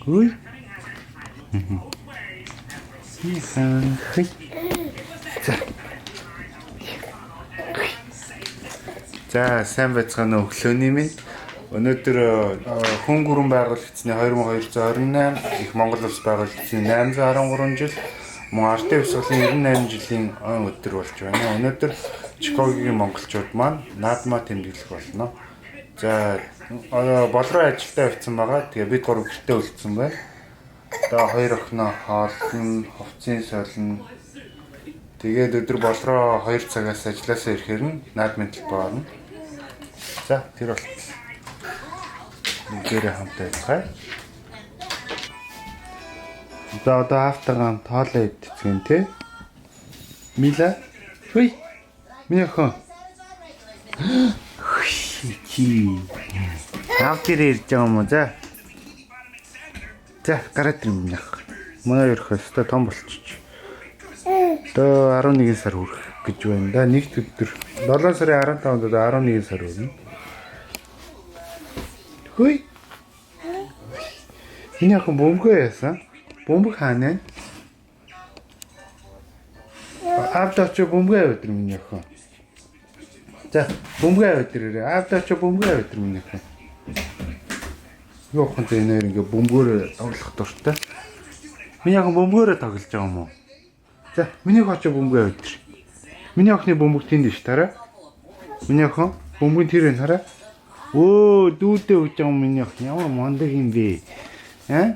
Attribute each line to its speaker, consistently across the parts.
Speaker 1: Хүй. Хүй. За. За, сайн байцгаана уу, өглөөний минь. Өнөөдөр хүн гүрэн байгуулагдсаны 2228, их Монгол улс байгуулагдсаны 813 жил, мөн Ардын хувьсгалын 98 жилийн он өдөр болж байна. Өнөөдөр Чикагогийн монголчууд маань наадмаа тэмдэглэх болно. За, болроо ажилдаа явцсан байгаа. Тэгээ бид гурав гэртээ үлдсэн байна. Одоо хоёр охиноо хоолно, хувцсын солино. Тэгээд өдөр болроо 2 цагаас ажилласаа ирэхээр нь наадмын талбай орно. За, тэр болтол. Бүгдээрээ хамт ажиллая. За, одоо аавтайгаа хамт хоолоо идчихэн тэ. Мила. Хүй. Миний охин. Чи. Аав дээр ирж байгаа юм уу? За. За, гараад ир миний ах. Манай өрх өстой том болчих. Одоо 11 сар хүрэх гэж байна да. Нэгд өдөр 7 сарын 15-нд одоо 11 сар хүрнэ. Хүй. Миний охин бөмбөгөө яасан? Бөмбөг хаана вэ? Аавд очиж бөмбөгөө аваад ир миний охин. За, бөмбөгөө аваад ирээрэй. Аавд очиж бөмбөгөө аваад ир миний охин. Юу охин тэ энэ хоёр ингээ бөмбөгөөрөө тоглох дуртай. Миний охин бөмбөгөөрөө тоглож байгаа юм уу? За, миний охин очиж бөмбөгөө аваад ир. Миний охины бөмбөг тэнд биш тараа. Миний охин бөмбөг тэр энэ хараа. Өө, дүүдээ өгч байгаа юм миний охин. Ямар мундаг юм бэ? Аа?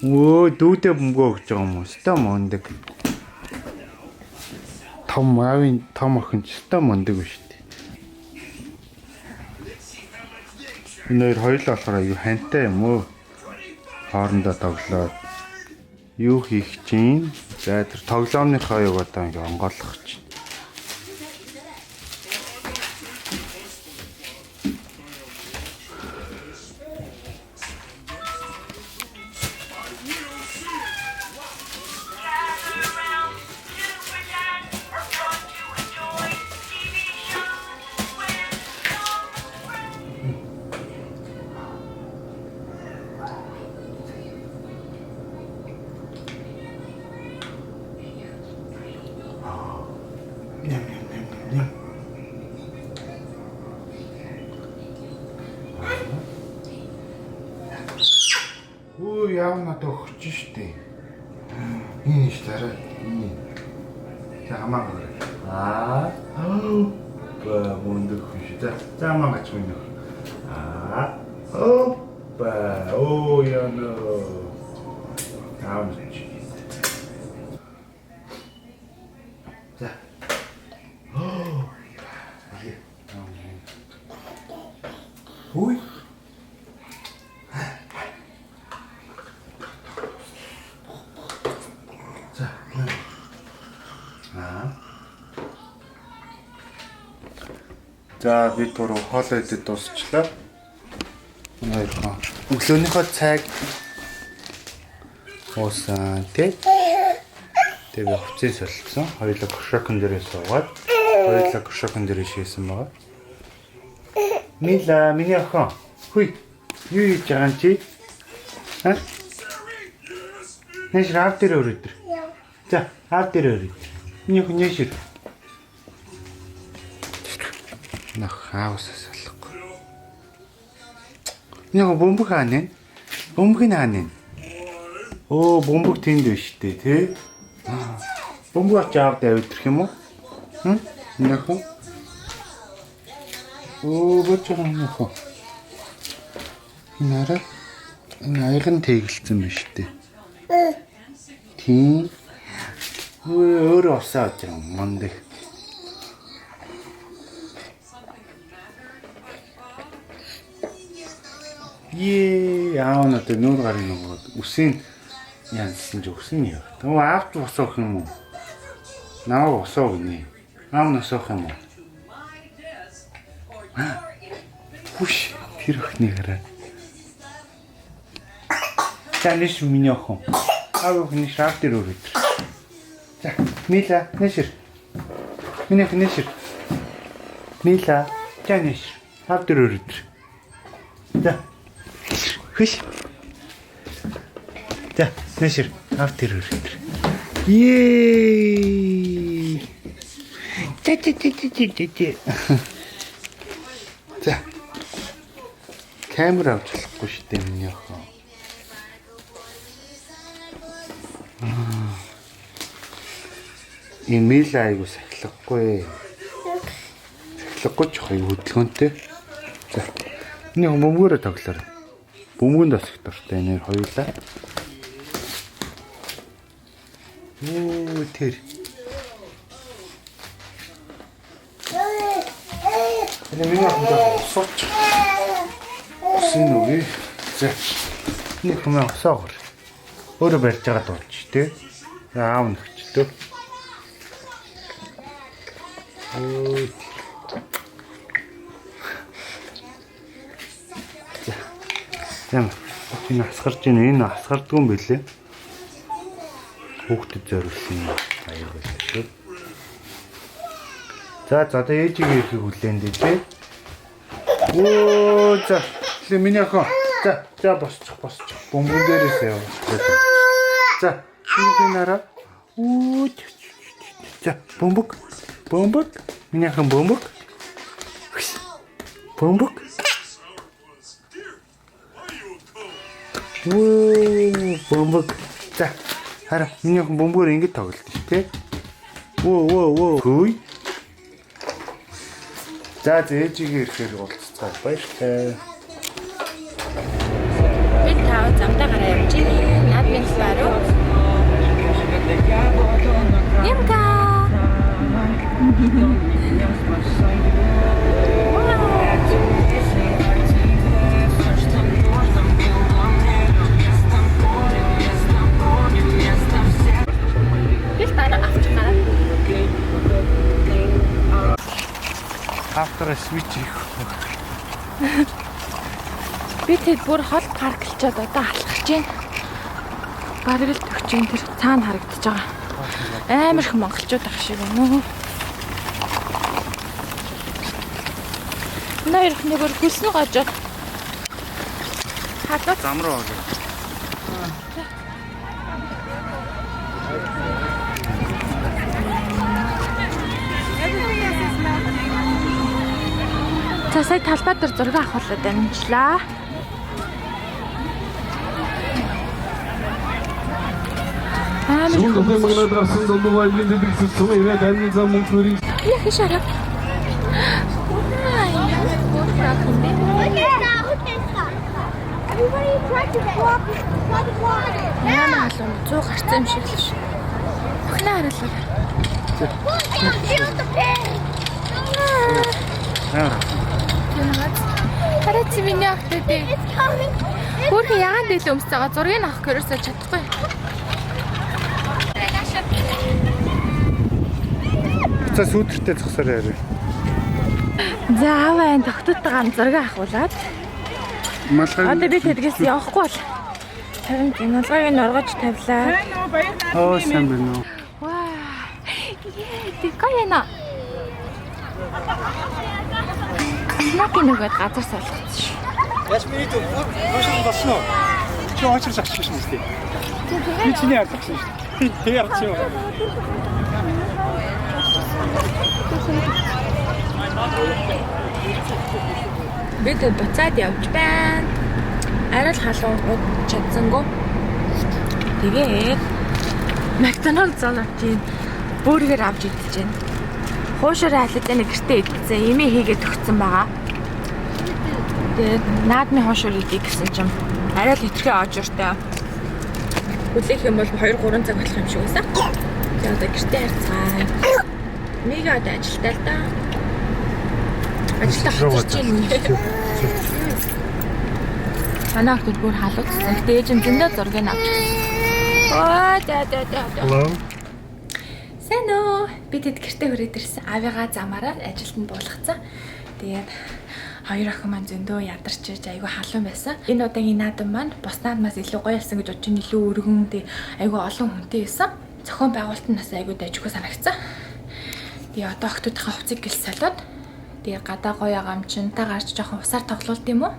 Speaker 1: Өө, дүүдээ бөмбөгөө өгч байгаа юм уу? Өстой мундаг. Том аавын том охин ч өстой мундаг биш үү? Энэ хоёр хоёулаа болохоор аюу хантай юм уу? Хоорондоо тоглоод юу хийх чинь? За, тэр тоглоомныхоо юг одоо ингээ онгойлгох чинь. Ням ням ням ням. Өө, яав надад өгч штэ. Энэ ш дараа. Энэ. За, хамаагүй. Аа. Ба мундаг хүн шүү. За, за хамаа гач минь. Аа. Опа. Оо яна. Аав чи. За. Хүй. За. Аа. За, бид гурав хоолоо идэж дуусчлаа. Энэ хоёр хон өглөөнийхөө цайг уусан тий. Тэгээ би хувцсыг солилцсон. Хоёулаа кошокон дээрээ суугаад хоёулаа кошокон дээрээ шээсэн байгаа. Мила, миний охин. Хүй. Юу хийж байгаа юм чи? Аа? Нэш аав дээр өрөөд ир. За, аав дээр өрөөд. Миний охин нэш ир. Нах аавсаа салахгүй. Миний охин бөмбөг хаана вэ? Бөмбөг нь хаана вэ? Өө, бөмбөг тэнд биш үү, тэ? Бөмбөг очиж аавд аваад ирэх юм уу? Хм? Миний охин. Өө, бочоо миний охин. Энэ арай энэ аяган тэгэлцэн биш үү? Тийм. Өө, өөрөө усаа авч байгаа юм мундаг. Ее, аав надад нүүр гарын нөгөө үсийн янзсан ч өгсөн юм. Тэгвэл аавч ус уух юм уу? Намайг ус уу гинэ. Аав нь ус уух юм уу? Хүш, тэр охиныг хараа. За, нэш миний охин. Аав охин шаав дээр өрөөд. За, Мила, нэшэр. Миний охин нэшэр. Мила, за нэшэр. Аав дээр өрөөд. За. Хөш. За, нэшэр ав тэр өргөтөр. Ее. Тэ тэ тэ тэ тэ тэ. За. Камер авч болохгүй шүү дээ миний охин. Энэ мэл айгу сахилахгүй. Сахилахгүй ч хоёр хөдөлгөөнтэй. За. Миний бөмбөгөөрөө тоглоорой. Бөмбөгөнд бас их дуртай нэр хоёулаа. Оо тэр. Энэ миний охин жоо усууч. Усын үгүй. За. Миний охин усаа гор. Өөрөө барьж байгаа дуулж тий. За аав нөхчтөө. Оо. За. Яа. Энэ асгарч ийн энэ асгардгүй юм бэлээ. Хүүхдэд зориулсан аяг байлаа шүү. За за одоо ээжигээ ирэхийг хүлээн дээ тий. Өө за. Тэгээ миний охин. За за босчих босчих. Бөмбөн дээрээс яв. За миний нараа. Үу. За бөмбөг. Бөмбөг. Миний охин бөмбөг. Бөмбөг. Үу бөмбөг. За хараа миний охин бөмбөгөөр ингэж тоглолт шүү тий. Вөө вөө вөө. Хүй. За за ээжигээ ирэхээр уулзцаа. Баяртай.
Speaker 2: Бид тав замдаа гараа явж байна. Наадмын талаар уу? Нямка. Би дараа авч гараа.
Speaker 1: Автора switch хийх.
Speaker 2: Би тэд бүр хол парклчаад одоо алхаж байна. Бараг л төгчэн тэр цаана харагдаж байгаа. Амар их монголчууд ах шиг байна уу? Энэ хоёр нэг өөр хөлсөн гожоод халуун
Speaker 1: Зам руу орё.
Speaker 2: За сая талбай дээр зураг авахлаад амжлаа. Амар их
Speaker 3: Сүүл магнаад гарсан дундуур аягийн дэлгэц цум ирээд амны зам мөнгө мөрийг
Speaker 2: Яа шараа. Үгүй ямар хөөрхөн ах юм бэ?
Speaker 4: Everybody try to walk, try to walk.
Speaker 2: Ямар халуун 100 гарцсан юм шиг л ш. Охиноо харуулаа.
Speaker 4: Kill the pig.
Speaker 1: Аа.
Speaker 2: Хараа чи миний охтууд ээ.
Speaker 4: It's coming.
Speaker 2: Хөөрхөн ягаан дээлээ өмсөж байгаа зургийг авах гэрээсээ чадахгүй.
Speaker 1: За сүүдэртэй зогсоорой яриа.
Speaker 2: За ааваа энэ тогтоттойгоо зураг авахуулаад
Speaker 1: Малгай.
Speaker 2: одоо би тэдгээс явахгүй бол харин малгайг нь оргож тавилаа.
Speaker 1: Оо сайн байна уу?
Speaker 2: Ваа. Ее, тэггүй яана. Смоки нөгөөд газар солигдсон шүү.
Speaker 5: Яаж миний төв хөөшин болсон уу? Чи очирч авчихсан шүү дээ. Би чиний ард авсан шүү дээ. Тэгээ авчих юм.
Speaker 2: Бид буцаад явж байна. Арай л халуун уд чадсангүй. Тэгээд McDonald's авч ийн бургер авч идэж байна. Хуушаар айлаад нэг гэртээ идсэн. Имээ хийгээд өгсөн байгаа. Тэгээд наадмын хуушуур идэх гэсэн чинь арай л хэтэрхий оожууртай. Хүлээх юм бол 2 3 цаг болох юм шиг байсан. Тэгээд одоо гэртээ харьцгаая. Мига одоо ажилтаа л да. Ажилдаа хоцорч байна. Манай охид бүр халууцсан. Гэтэ ээж нь зөндөө зургийг авч ирсэн. Оо за за за.
Speaker 1: Hello.
Speaker 2: Сайн уу? Би тэд гэртээ хүрээд ирсэн. Авигаа замаараа ажилд нь буулгацсан. Тэгээд хоёр охин маань зөндөө ядарч иж айгүй халуун байсан. Энэ удаагийн наадам маань бус наадмаас илүү гоё болсон гэж бодож байна. Илүү өргөн тэг айгүй олон хүнтэй байсан. Зохион байгуулалт нь бас айгүй дайжгүй санагдсан. Тэгээ одоо охтуудынхаа хувцыг гэлс солиод тэгээ гадаа гоё агамчин та гарч жоохон усаар тоглолт юм уу?